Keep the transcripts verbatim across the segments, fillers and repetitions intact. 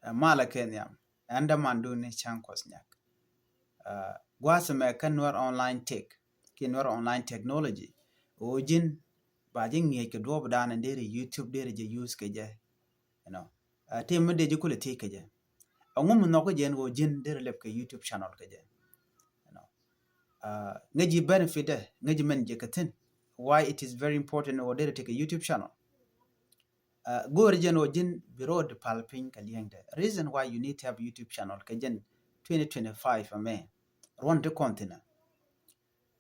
Ɛ malɛ kɛ nhiam. Ɛn dämandun ni Cäŋ Kuɔth Nyak. Gua̱a̱th ɛmɛ kä Nuer Online Tech kiɛ Nuer Online Technology. Ɣöö ji̱n ba ji̱ ŋi̱eec kɛ duɔ̱ɔ̱pdan in deri YouTube deri jɛ use kɛ jɛ. You know, ti mi dee ji̱ kulɛ thiec kɛ jɛ. Ɛŋu mi nhɔk kä jɛ ɛn ɣöö ji̱n deri lɛp kɛ YouTube channel kɛ jɛ? You know, ŋäc ji̱ benefit dɛ, ŋäc ji̱ mɛn jɛ kɛ thi̱n. Why it is very important ɣöö deri tekɛ YouTube channel? Go̱o̱ri jɛn ɣöö ji̱n bi ro̱o̱d pal piny kɛ li̱eŋdɛ. Reason why you need to have YouTube channel kɛ jɛn twenty twenty-five ɛmɛ. Ruɔn ti kɔn thi̱n ɛ.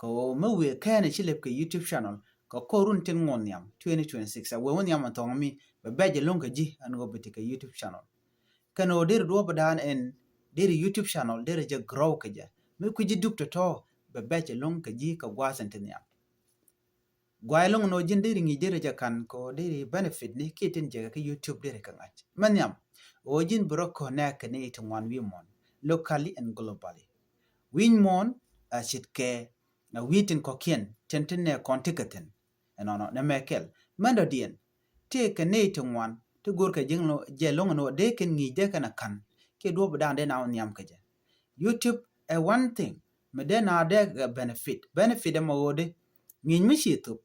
Kɛ ɣöö mi wëë kɛɛnɛ ci lɛp kɛ YouTube channel kɛ ko̱r run tin ŋuɔ̱n nhiam twenty twenty-six. A wëë wä nhiam ɛn thɔŋ mi bɛ bɛc ɛlɔ̱ŋ kɛ ji̱ ɛn ɣöö bi ti kɛ YouTube channel. Kɛn ɣöö deri duɔ̱ɔ̱pdan ɛn deri YouTube channel deri jɛ grow kɛ jɛ. Mi kui̱ ji̱ dup tɔ̱tɔ̱ bɛ bɛc ɛlɔ̱ŋ kɛ ji̱ kɛ gua̱a̱th ɛn ti nhiam. Guay lɔŋ ni ɣöö ji̱n deri ŋi̱i̱c deri jɛ ka̱n kɛ ɣöö deri benefit ni kiɛ tin jɛ kɛ YouTube deri kɛ ŋa̱c. Mɛ nhiam ɣöö ji̱n bi rɔ connect kɛ ni ti ŋuan wi̱i̱ muɔ̱ɔ̱n, locally and globally. Wi̱i̱ muɔ̱ɔ̱n a ce̱tkɛ a wi̱i̱ tin kɔ̱kiɛn tin tin nɛ kɔn ti kɛ thi̱n. Ɛnɔnɔ nɛ mɛ kɛl mɛn dɔ̱diɛn tëë kɛ ni ti ŋuan ti go̱o̱r kɛ ji̱n jɛ lɔŋ ni ɣöö dee kɛn ŋi̱i̱c dee kɛn a ka̱n kiɛ duɔ̱ɔ̱pdan dee na wä nhiam kɛ jɛ. YouTube ɛ one thing mi dee na dee benefit. Benefit ɛmɔ ɣöö dee ŋi̱i̱c mi ci thop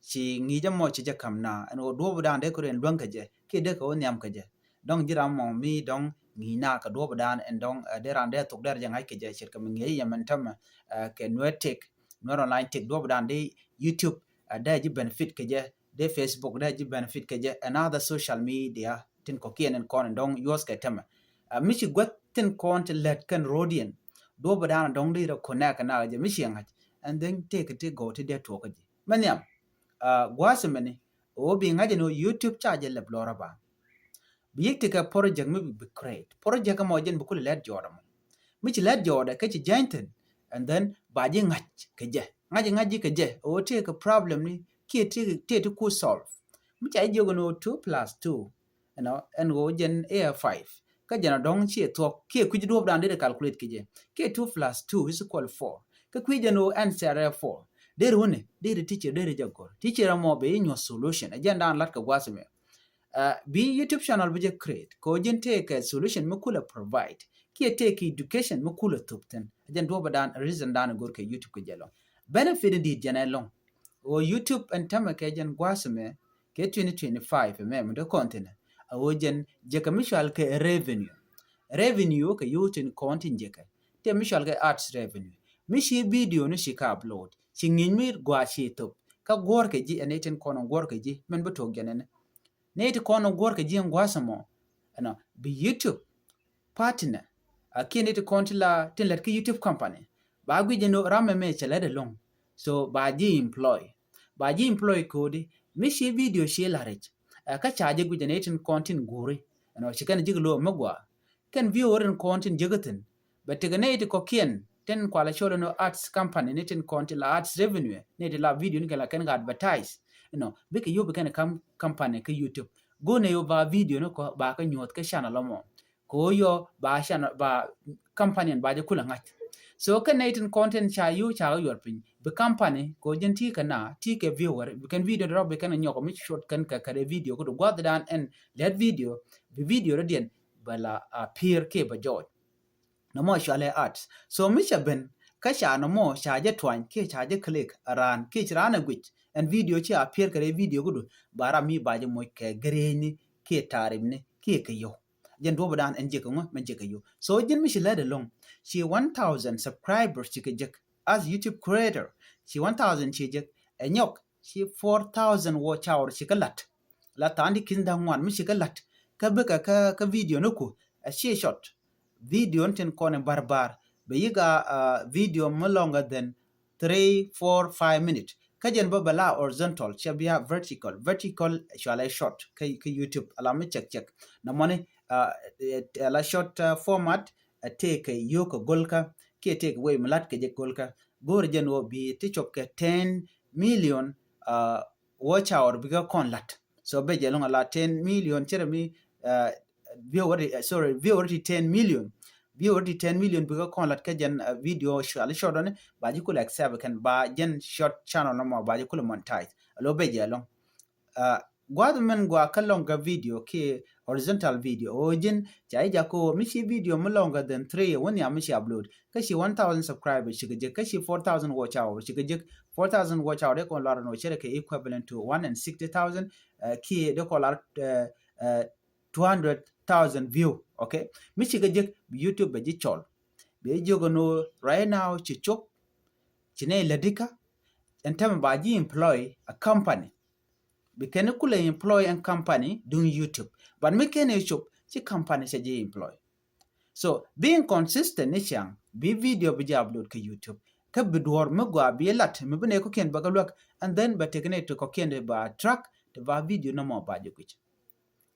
ci ŋi̱i̱c ɛmɔ ci jɛ ka̱m na ɛn ɣöö duɔ̱ɔ̱pdan dee kɛ rɔ ɛn luäŋ kɛ jɛ kiɛ dee kɛ wä nhiam kɛ jɛ. Dɔ̱ŋ ji̱ ram mɔ mi dɔ̱ŋ ŋi̱i̱c na kɛ duɔ̱ɔ̱pdan ɛn dɔ̱ŋ dee ran dee thok dee rɛ jɛ ŋa̱c kɛ jɛ ce̱tkɛ mi ŋi̱eec yɛ mɛn tämɛ kɛ Nuer Tech, Nuer Online Tech duɔ̱ɔ̱pdan dee YouTube dee ji̱ benefit kɛ jɛ, dee Facebook dee ji̱ benefit kɛ jɛ, and other social media tin kɔ̱kiɛn in kɔn in dɔ̱ŋ use kɛ tämɛ. Mi ci guäth tin kɔn ti lät kɛn ro̱diɛn duɔ̱ɔ̱pdan dɔ̱ŋ dee rɛ connect na kɛ jɛ mi ci ŋa̱c. And then tëëkɛ ti gɔw ti dee tuɔɔk kɛ ji̱ mɛ nhiam. Gua̱a̱th mɛni ɣöö bi ŋa̱c ɛn ɣöö YouTube ca jɛ lɛp lɔrä ba. Bi yik ti kɛ project mi bi create. Project mɔ jɛn bi kulɛ lɛt jɔɔdɛ mɔ. Mi ci lɛt jɔɔdɛ kä ci jɛny thi̱n. And then ba ji̱ ŋa̱c kɛ jɛ. Ŋa̱c ŋa̱c ji̱ kɛ jɛ ɣöö tëëkɛ problem ni kiɛ tëë ti ku solve. Mi ca ji̱ jiök ɛn ɣöö two plus two, you know, ɛn ɣöö jɛn ɛ five. Kä jɛn a dɔ̱ŋ ciɛ thuɔ̱k kiɛ kui̱c duɔ̱ɔ̱pdan dee di calculate kɛ jɛ. Kiɛ two plus two is equal four. Kä kui̱c jɛn ɣöö answer ɛ four. Deri wuni deri teacher deri jɛ gɔr. Teacher ɛmɔ bɛ inyuɔ̱th solution. Ɛ jɛn dan lat kɛ gua̱a̱th mɛ. Bi YouTube channel bi jɛ create kɛ ɣöö ji̱n tëëkɛ solution mi kulɛ provide kiɛ tëëkɛ education mi kulɛ thop thi̱n. Ɛ jɛn duɔ̱ɔ̱pdan reason dan go̱r kɛ YouTube kɛ jɛ lɔŋ. Benefit in di̱i̱t jɛn ɛ lɔŋ. Ɣöö YouTube ɛn tämɛ kɛ jɛn gua̱a̱th mɛ kɛ twenty twenty-five mɛ mi dee kɔn thi̱n. A ɣöö jɛn jɛ kɛ mi cual kɛ revenue. Revenue kɛ YouTube tin kɔn tin jɛ kɛ tëë mi cual kɛ ads revenue. Mi ci video ni ci kɛ upload ci ŋi̱i̱c mi gua̱a̱ ci thop kä guɔ̱ɔ̱r kɛ ji̱ ɛn itin kɔn guɔ̱ɔ̱r kɛ ji̱ mɛn bi tuɔk jɛn ɛn. Ni ti kɔn guɔ̱ɔ̱r kɛ ji̱ ɛn gua̱a̱th mɔ ɛnɔ bi YouTube partner. A kiɛn ti kɔn ti la tin lɛt ki YouTube company ba guic jɛ ni ram mɛ mɛ cɛ lɛt ɛlɔŋ. So ba ji̱ employ, ba ji̱ employ kodi mi ci video ci la rich. Ɛ kä ca ji̱ guic jɛ ni tin kɔn tin guuri ɛnɔ ci kɛn ji̱ lo̱o̱ mi gua kɛn viewer in kɔn tin ji̱ kä thi̱n. Bɛ tekɛ ni ti kɔkiɛn tin kualɛ cɔl ɛnɔ ads company ni tin kɔn ti la ads revenue ni ti la video ni kɛn la kɛn ka advertise. You know, bikɛ yop kɛn kam company kä YouTube. Go̱o̱nɛ yop ba video ni kɔ ba kä nyuɔth kä channel ɔmɔ. Ko yɔ ba channel ba company ba jɛ kulɛ ŋa̱c. So kɛn nɛ itin content ca yu ca yuɔr piny bi company ko jin ti kɛ na ti kɛ viewer bi kɛn video drop bi kɛn nyɔk mi short kɛn kɛ kɛ video kudu guath dan ɛn lɛt video bi video rɛ diɛn bɛ la appear kɛ bɛ jɔɔc. Nɔmɔ cualɛ ads. So mi ca ben kä ca nɔmɔ ca jɛ tuany kɛ ca jɛ click aran kɛ ci ran ɛ guic ɛn video ci appear kɛ rɛ video kudu ba ram mi ba jɛ moc kɛ gɛrɛni kɛ tarip ni kɛ kɛ yɔ. Jɛn duɔ̱pdan ɛn jek ŋu mɛn jek yu. So jɛn mi ci lɛt ɛlɔŋ ci one thousand subscribers ci kɛ jek as YouTube creator. Ci one thousand ci jek ɛ nyɔk ci four thousand watch hour ci kɛ lat. La tha̱a̱ŋ di ki̱n da̱ŋ ŋuan mi ci kɛ lat kä bikɛ kä video ni ku ɛ ci short. Video ni tin kɔn in barbar bɛ yik a video mi longer than three, four, five minute. Kä jɛn bä bɛ la horizontal cɛ bia vertical. Vertical cualɛ short kä YouTube ala mi cɛk cɛk. Nɔmɔni ala short format ɛ tëëkɛ yio̱o̱kä golkä kiɛ tëëkɛ wei mi lat kɛ jɛ golkä. Go̱o̱rɛ jɛn wä bi ti cop kɛ ten million watch hour bikɛ kɔn lat. So bɛ jɛ loŋ ala ten million cɛ rɛ mi viewer, sorry, viewer ti ten million. Viewer ti ten million bikɛ kɔn lat kä jɛn video cuali short ni ba ji̱ kulɛ accept kɛn ba jɛn short channel nɔmɔ ba ji̱ kulɛ monetize. Alo bɛ jɛ loŋ guath mɛn gua kä longer video kiɛ horizontal video. Ɣöö ji̱n ca ji̱ jakä ɣöö mi ci video mi longer than three wä nhiam mi ci upload, kä ci one thousand subscribers cikɛ jek, kä ci four thousand watch hour cikɛ jek. Four thousand watch hour dee kɔn lar ɛn ɣöö cɛ rɛ kɛ equivalent to one and sixty thousand, kiɛ dee kɔn lar two hundred thousand view. Okay, mi cikɛ jek, YouTube bɛ ji̱ cɔl, bɛ ji̱ jiök ɛn ɣöö right now ci cop, ci nɛy lätdikä, ɛn tämɛ ba ji̱ employ a company. Bi kɛn kulɛ employ ɛn company duŋ YouTube. But mi kɛn ɛ cop, ci company cɛ ji̱ employ. So being consistent ni ciaŋ, bi video bi ji̱ upload kä YouTube, kä bi duɔ̱ɔ̱r mi gɔaa bi lat, mi bi nɛy kɔ̱kiɛn bɛ kɛ luäk, and then bɛ tekɛ nɛy ti kɔ̱kiɛn ti ba attract, ti ba video nɔmɔ ba ji̱ guic.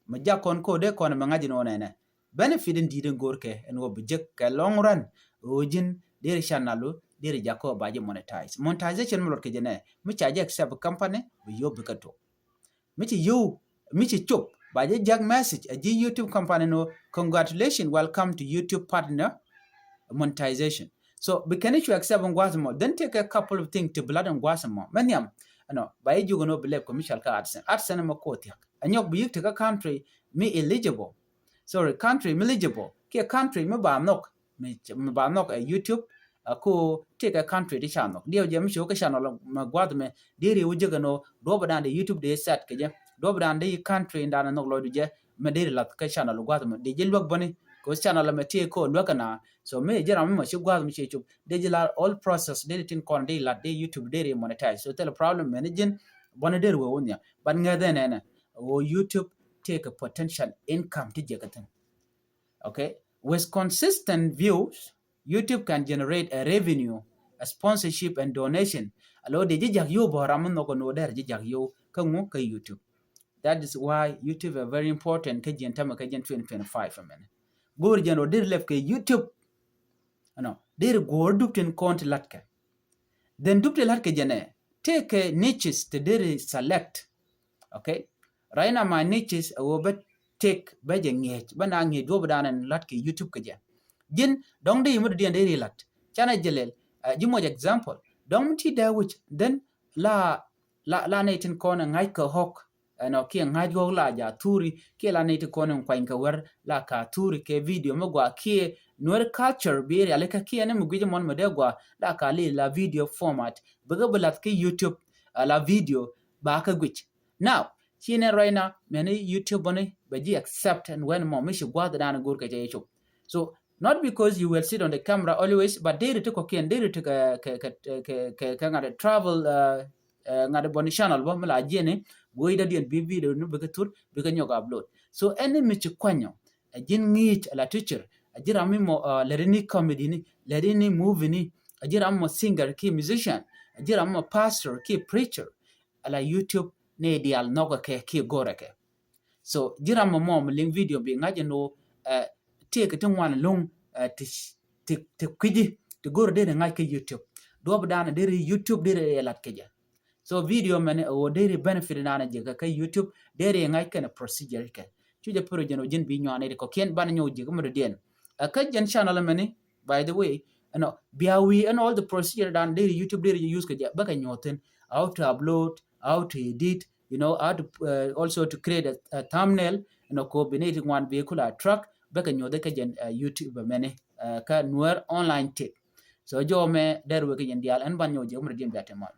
Mi jak kɔn kä dee kɔn mi ŋa̱c ni wä nɛnɛ. Benefit in di̱i̱t in go̱o̱rkɛ ɛn wä bi jek kɛ long run. Ɣöö ji̱n deri channel wä deri jakä ba ji̱ monetize. Monetization mi luɔt kɛ jɛ nɛ, mi ca ji̱ accept company, bi yio̱w bi kɛ tok. Mi ci yio̱w, mi ci cop, ba ji̱ jak message a ji̱ YouTube company ni wä, congratulations, welcome to YouTube partner monetization. So bi kɛn i̱ cu accept in gua̱a̱th mɔ, then take a couple of things ti bi lat in gua̱a̱th mɔ. Mɛ nhiam, ɛnɔ, ba ji̱ jiök ɛn wä bi lɛp kɛ mi cɔal kä AdSense. AdSense mɛ ko̱ thia̱k. Ɛ nyɔk bi yi̱k ti kä country mi eligible. Sorry, country mi eligible. Kiɛ country mi ba nhɔk, mi, mi ba nhɔk ɛ YouTube, ɛ ko̱ tekɛ country ti ca nhɔk. Diɛw jɛ mi ci wä kä channel mɛ gua̱th mɛ, deri wä jek ɛn wä duɔ̱p dan di YouTube di set kɛ jɛ. Duɔ̱p dan di country dan nhɔk lɔcdu jɛ, mɛ deri lath kä channel gua̱th mɛ. Di jɛ luäk bäni, kɛ wä channel mɛ ti ko̱ luäk kɛ na. So mi ji̱ ram mi mɔ ci gua̱th mi ci cop, dee ji̱ lar all process, dee tin kɔn dee lat, dee YouTube dee ri monetize. So thilɛ problem mɛn ji̱n, bɔni dee ri wee wä nhiam. But ŋäth ɛn ɛnɛ, wä YouTube take a potential income ti jɛ kɛ thin. Okay? With consistent views, YouTube can generate a revenue, a sponsorship and donation. Alo dee ji̱ jak yio̱w bä ram mi nhɔk ɛn wä dee ji̱ jak yio̱w kä ŋu kä YouTube. That is why YouTube is very important kä jiɛn tämɛ kä jiɛn twenty twenty-five ɛmɛn. Go̱o̱r jɛn wä dee lɛp kɛ YouTube. Ɛnɔ, deri guɔ̱ɔ̱r dup tin kɔn ti latkɛ. Then dup ti latkɛ jɛ nɛ, tekɛ niches ti deri select. Okay? Right now my niches ɛ wä bä tek bä jɛ ŋi̱eec, bä na ŋi̱eec duɔ̱p dan in latkɛ YouTube kɛ jɛ. Ji̱n dɔ̱ŋ di yimä dɔ̱diɛn deri lat. Canɛ jɛ lɛl, ji̱ muɔc example. Dɔ̱ŋ mi ti dee wi̱c, then la, la, la nɛy tin kɔn ɛ ŋa̱c kɛ ɣɔ̱k, ɛnɔ, kiɛ ŋa̱c ɣɔ̱k la ja thuri, kiɛ la nɛy ti kɔn in kuany kɛ wɛr la ka thuri kɛ video mi gɔaa, kiɛ Nuer culture bi rialikä, kiɛ ni mi guic mɔn mi dee gɔaa la ka li la video format. Bikɛ bi lath kä YouTube, la video ba kä guic. Now, ci ni right now, mɛni YouTube bɔni bɛ ji̱ accept ɛn wen mɔ mi ci gua̱th dan go̱o̱r kɛ cɛ cop. So not because you will sit on the camera always, but deri ti kɔ̱kiɛn, deri ti kɛ, kɛ, kɛ ŋa̱t travel, ŋa̱t bɔni channel bä mi la jiɛni, go̱o̱c dɔ̱diɛn bi video ni bikɛ thur, bikɛ nyɔk upload. So ɛn ni mi ci kuanyɔ, ɛ ji̱n ŋi̱i̱c, ɛ la teacher, ɛ ji̱ ram mi mɔ, lɛri ni comedy ni, lɛri ni movie ni, ɛ ji̱ ram mɔ singer kiɛ musician, ɛ ji̱ ram mɔ pastor kiɛ preacher, ɛ la YouTube ni diaal nhɔkɛ kɛ kiɛ go̱rɛ kɛ. So ji̱ ram mɔ mɔ mi liŋ video bi ŋa̱c ɛn wä, ɛ, tëëkɛ ti ŋuan lo̱ŋ, ɛ, ti, ti, ti kui̱ci, ti go̱r deri ŋa̱c kä YouTube. Duɔ̱p dan deri YouTube deri ɛ lat kɛ jɛ. So video mɛni ɛ wä deri benefit dan jɛ kä, kä YouTube deri ŋa̱c kɛn procedure kɛ. Cu jɛ piro jɛn wä ji̱n bi nyuan ɛ di kɔ̱kiɛn ban nyɔk jɛ kä mɛ dɔ̱diɛn. Ɛ kä jɛn channel mɛni, by the way, ɛnɔ, bia wi̱i̱ ɛn all the procedure dan deri YouTube deri jɛ use kɛ jɛ bä kɛ nyuɔthin. How to upload, how to edit, you know, how to, uh, also to create a, a thumbnail, you know, ko bi ni ti ŋuan bi kula track, bɛ kɛ nyuɔth kä jɛn, uh, YouTube mɛni, uh, kä Nuer Online Tech. So jɔ mɛ deri wek kɛ jɛn diaal ɛn ban nyɔk jɛ mɛ dɔ̱diɛn bia ti mal.